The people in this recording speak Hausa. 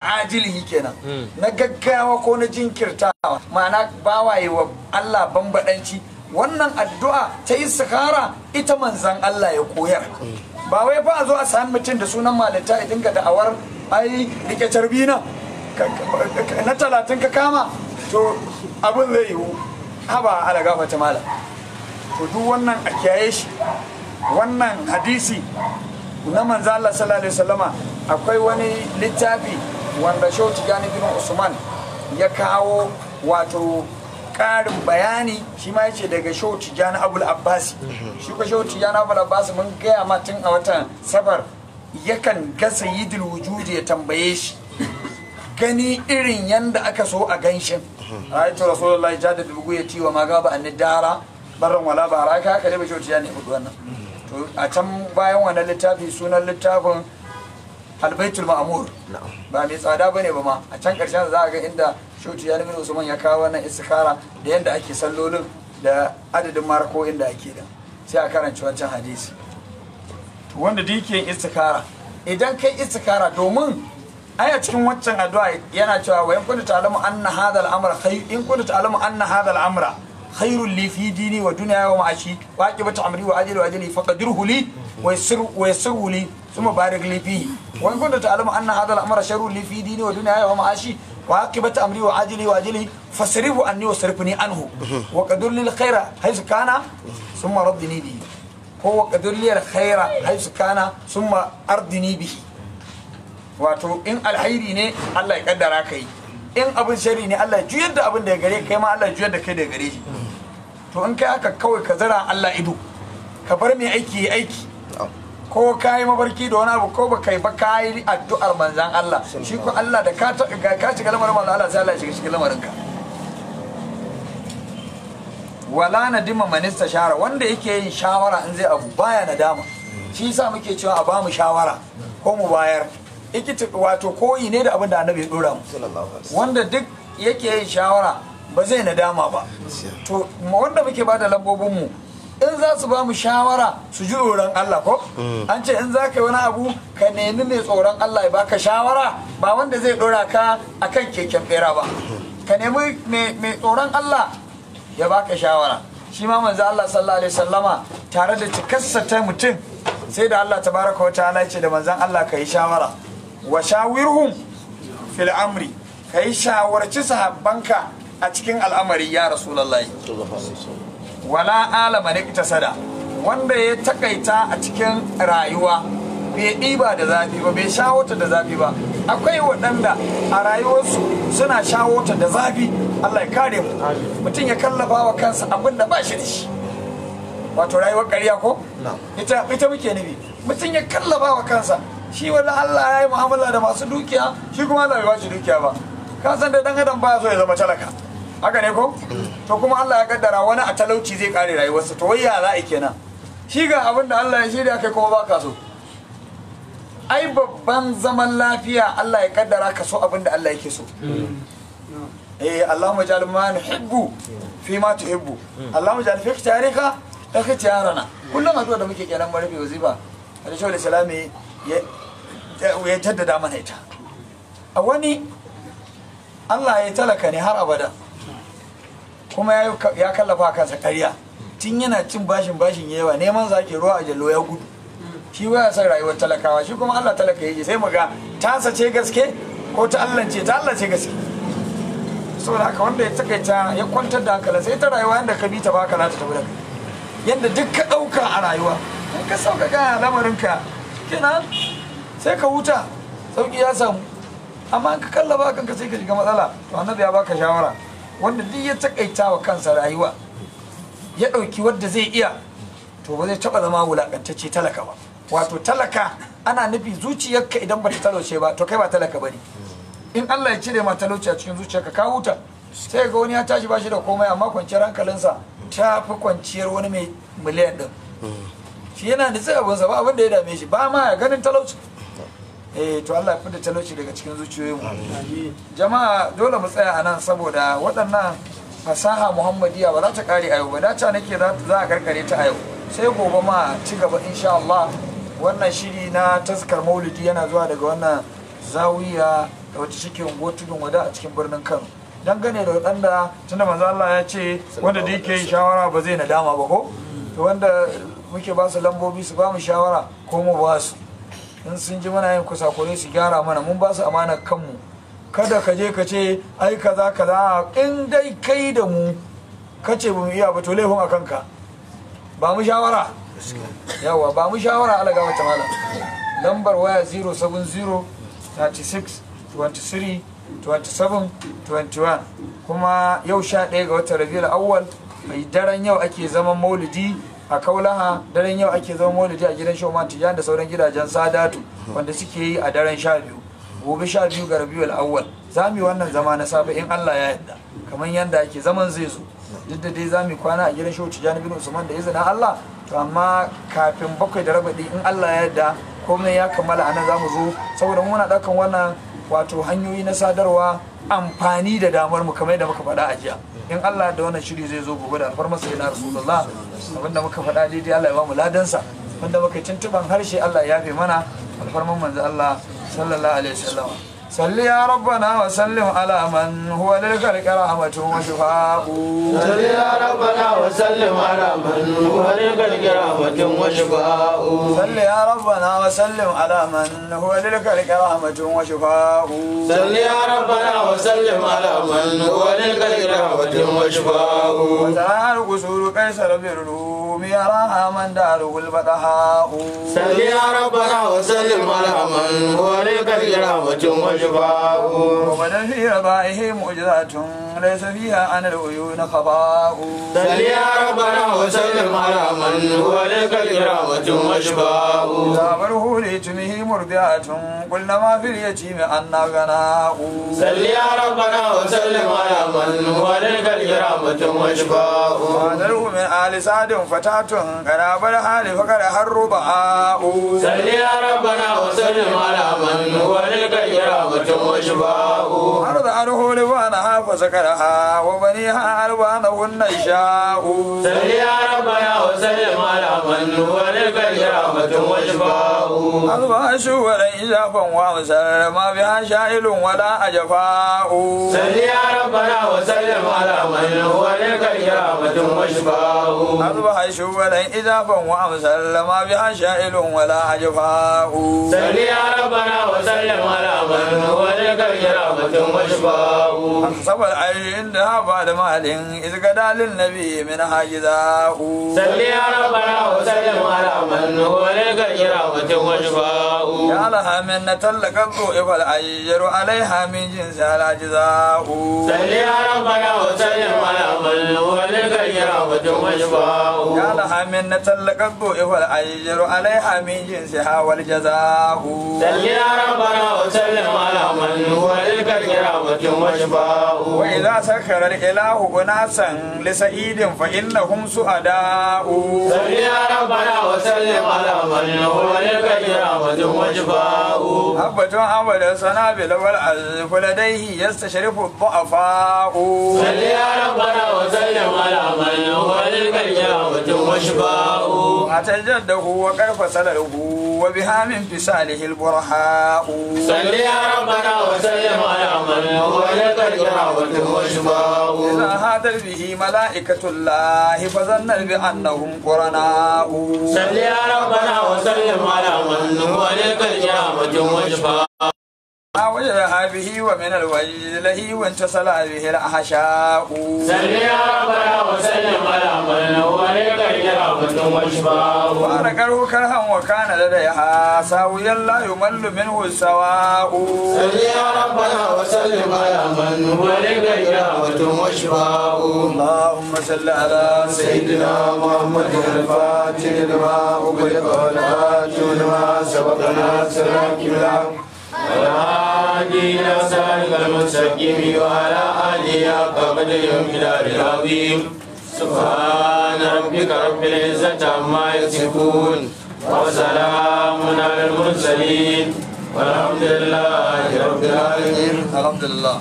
Ajilihi kenan, na gaggawa ko na jinkirtawa, ma'ana bawaye wa Allah bambadanci. Wannan addu'a ta istikhara ita manzan Allah ya koyar. Ba wai fa a zo a sami mutum da sunan malinta ya dinga da'awar ai rike carbi na na 30 ka kama to abin zai yiwu. Haba ala gafarta mala. To duk wannan a kiyaye shi. Wannan hadisi na manzo Allah sallallahu alaihi wasallama, akwai wani littafi wanda Shehu Tijjani bin Usman ya kawo wato ƙarin bayani, shi ma yace daga Shehu Tijjani Abul Abbasi. Shi ko Shehu Tijjani Abul Abbasi mun gaya ma tun a watan Safar yakan ga Sayyidul Wujudi ya tambaye shi gani irin yanda aka so a ganshin. Ra'aytu Rasulullahi jada bi bugu yati wa ma gaba an dara barran wala baraka. Haka dai Shehu Tijjani ya faɗi wannan. To a can bayan wannan littafi, sunan littafin Albaitul Ma'mur, ba mai tsada bane ba ma. A can karshen za a ga inda Shehu Tijjani bin Usman ya kawo wannan istikhara da yanda ake sallolin da adadin marako inda ake da, sai a karanci wancan hadisi. To wanda duk yake yin istikhara, idan kai istikhara, domin ai a cikin waccan addu'a yana cewa wa in kunta ta'lamu anna hadha al-amra khayr, in kunta ta'lamu anna hadha al-amra khairul li fi dini wa dunya wa ma'ashi wa aqibatu amri wa ajli wa ajli faqdirhu li wa yassir wa yassirhu li thumma barik li fihi, wa in kunta ta'lamu anna hadha al-amra sharrun li fi dini wa dunya wa ma'ashi wa aqibatu amri wa ajli wa ajli fasrifu anni wa sarifni anhu wa qadir lil khaira haythu kana thumma raddini bihi, ko wa qadir lil khaira haythu kana thumma ardini bihi. Wato in alhairi ne Allah ya kaddara kai, in abin sharri ne Allah ya juyar da abin da ya gare kai, ma Allah ya juyar da kai da gare shi. To in kai haka kawai ka zira Allah ido, ka bar mai aiki ya aiki. Ko ka yi mafarki da wani abu ko ba kai ba, ka yi addu'ar manzan Allah. Shi ko Allah da ka shiga lamarin manzan Allah, sai Allah ya shiga cikin lamarinka. Wala nadima manista shara, wanda yake yin shawara in zai abu baya nadama. Shi yasa muke cewa a bamu shawara ko mu bayar. Ikiti wato koyi ne da abin da annabi ya dora mu. Wanda duk yake yin shawara ba zai nadama ba. To wanda muke bada lambobin mu, in za su ba mu shawara su ji tsoron Allah ko? An ce in za ka yi wani abu ka nemi mai tsoron Allah ya baka shawara, ba wanda zai dora ka akan keken bera ba. Ka nemi mai tsoron Allah ya baka shawara. Shi ma manzo Allah sallallahu alaihi wasallama tare da cikarsa ta mutum, sai da Allah tabaraka wa ta'ala ya ce da manzon Allah ka yi shawara. Wa shawirhum fil amri, ka yi shawarci sahabbanka a cikin al'amari ya Rasulullahi. Wala alama niktasada, wanda ya takaita a cikin rayuwa bai ɗiba da zafi ba, bai shawo ta da zafi ba. Akwai waɗanda a rayuwarsu suna shawo ta da zafi, Allah ya kare mu. Mutum ya kallafa wa kansa abin da ba shi da shi, wato rayuwar ƙarya ko? Ita muke nufi. Mutum ya kallafa wa kansa, shi wani Allah ya yi mu'amala da masu dukiya, shi kuma Allah bai ba shi dukiya ba. Ka san da ɗan adam baya so ya zama talaka, haka ne ko? To kuma Allah ya kaddara wani a talauci zai kare rayuwarsa, to wai ya za a kenan? Shi ga abin da Allah ya shirya, kai kuma baka so. Ai babban zaman lafiya Allah ya kaddara ka so abin da Allah yake so. Eh, Allahumma ja'al ma nuhibbu fi ma tuhibbu, Allahumma ja'al fi ikhtiyarika ikhtiyarana. Kullum addu'a da muke kenan mu rufe wazifa, Alaihi Salami ya jaddada mana ita. A wani Allah ya talaka ne har abada, kuma ya kallafa kansa ƙarya. Tun yana cin bashin bashin yawa, neman zaki ruwa a jallo ya gudu. Shi baya son rayuwar talakawa, shi kuma Allah talaka yake. Sai mu ga tasa ce gaske ko ta Allah ce, ta Allah ce gaske. Saboda haka wanda ya takaita ya kwantar da hankalin sai ta rayuwa yanda ka bi ta baka za ta tafi da kai. Yanda duk ka ɗauka a rayuwa, in ka sauƙaƙa lamarinka kenan sai ka huta, sauƙi ya samu. Amma in ka kallafa kanka sai ka shiga matsala. To annabi ya baka shawara, wanda duk ya takaita wa kansa rayuwa ya ɗauki wadda zai iya, to ba zai taɓa zama wulaƙantacce talaka ba. Wato talaka ana nufi zuciyarka idan ba ta talauce ba, to kai ba talaka ba ne. In Allah ya cire ma talauci a cikin zuciyarka ka huta. Sai ga wani ya tashi ba shi da komai, amma kwanciyar hankalinsa ta fi kwanciyar wani mai miliyan ɗin. Shi yana nitsi abinsa, ba abin da ya dame shi, ba ma ya ganin talauci. Eh, to Allah ya fita talauci daga cikin zuciyoyinmu. Jama'a dole mu tsaya a nan saboda waɗannan fasaha Muhammadiyya ba za ta kare a yau ba. Dace nake za a karkare ta a yau, sai gobe ma ci gaba insha Allah. Wannan shiri na taskar maulidi yana zuwa daga wannan zawiya da wacce shike unguwar Tudun Wada a cikin birnin Kano. Dangane da waɗanda tunda manzo Allah ya ce wanda da yake yin shawara ba zai nadama ba ko, to wanda muke ba su lambobi su ba mu shawara ko mu ba su, in sun ji muna yin kusakure su gyara mana, mun ba su amanar kanmu. Kada ka je ka ce ai kaza kaza, in dai kai da mu ka ce ba mu iya ba to laifin a kanka. Ba mu shawara, yawa ba mu shawara. Ala gaba ta malam. Lambar waya 070 36 23 27 21. Kuma yau 11 ga watan Rabiul Awwal, mai daren yau ake zaman maulidi a Kaulaha, daren yau ake zaman maulidi a gidan Shoman Tijani da sauran gidajen Sadatu wanda suke yi a daren 12. Gobe 12 ga Rabiul Awwal za mu yi wannan zama na safe in Allah ya yarda, kamar yanda ake zaman zai zo. Duk da dai za mu kwana a gidan Shehu Tijani bin Usman da izinin Allah, to amma kafin 7:15 in Allah ya yarda komai ya kammala anan za mu zo, saboda muna ɗaukan wannan wato hanyoyi na sadarwa amfani da damar mu kamar yadda muka faɗa a jiya. In Allah da wannan shiri zai zo gobe da alfarmar sayyidina Rasulullah. Abinda muka faɗa daidai Allah ya ba mu ladansa, wanda muka tuntuban harshe Allah ya yafe mana, alfarman manzo Allah sallallahu alaihi wasallam. Salli ya rabbana wa sallim ala man huwa lil khalqi rahmatun wa shifaa'u. Salli ya rabbana wa sallim ala man huwa lil khalqi rahmatun wa shifaa'u. Salli ya rabbana wa sallim ala man huwa lil khalqi rahmatun wa shifaa'u. Salli ya rabbana wa sallim ala man huwa lil khalqi rahmatun wa shifaa'u. Wa ta'al qusuru qaisar bir rumi yaraha man darul badahu. Salli ya rabbana wa sallim ala man huwa lil khalqi rahmatun wa shifaa'u. ومن في رضائه معجزات ليس فيها عن العيون خفاء. صل يا ربنا وسلم على من هو لك الكرامة وشفاء. زابره ليتمه مرضعة قلنا ما في اليتيم أن غناء. صل يا ربنا وسلم على من هو لك الكرامة وشفاء. وذره من آل سعد فتاة قراب الحال فكره الربعاء. صل يا ربنا وسلم على من هو لك الكرامة وشفاء. أرض لبانها فسكرها وبنيها ألوانهن الشاء. صل يا ربنا وسلم على من هو لك الكرامة وشفاء. أصبح شورا إجافا وأمسر ما بها شائل ولا أجفاء. صل يا ربنا وسلم على من هو لك الكرامة وشفاء. أصبح شورا إجافا وأمسر ما بها شائل ولا أجفاء. صل يا ربنا وسلم على من هو لك الكرامة وشفاء. أحسب العين عندها بعد مال إذ قدا للنبي من حاجزاء. صل يا ربنا وسلم على من هو لك الكرامة وشفاء. يا لها منة لقد ضعف الأجر عليها من جنس الأجزاء. صل يا ربنا وسلم على من هو لك الكرامة وشفاء. يا لها منة لقد ضعف الأجر عليها من جنسها والجزاء. صل يا ربنا وسلم على من هو لك الكرامة وشفاء. وإذا سخر الإله أناسا لسعيد فإنهم سعداء. صل يا ربنا وسلم على من هو لك الكرامة وشفاء. حبة أول سنابل والعزف لديه يستشرف الضعفاء. صل يا ربنا وسلم على من هو لك الكرامة وشفاء. أتجده وقد فصله وبها من فصاله البرهاء. صل يا ربنا وسلم على من هو لك الكرامة وشفاء. إذا هادر به ملائكة الله فظن بأنهم قرناء. صل يا ربنا وسلم على من هو لك الكرامة وشفاء. وجدها به ومن الوجد له وانتصل به الأحشاء. صل يا ربنا وسلم على من هو لك الكرامة وشفاء. فارقه كرها وكان لديها ساويا لا يمل منه السواء. صل يا ربنا وسلم على من هو لك الكرامة وشفاء. اللهم صل على سيدنا محمد الفاتح لما أغلق والخاتم لما سبق ناصر الحق والهادي إلى صراطك المستقيم وعلى آله حق قدره ومقداره العظيم. سبحان ربك رب العزة عما يصفون وسلام على المرسلين والحمد لله رب العالمين. الحمد لله.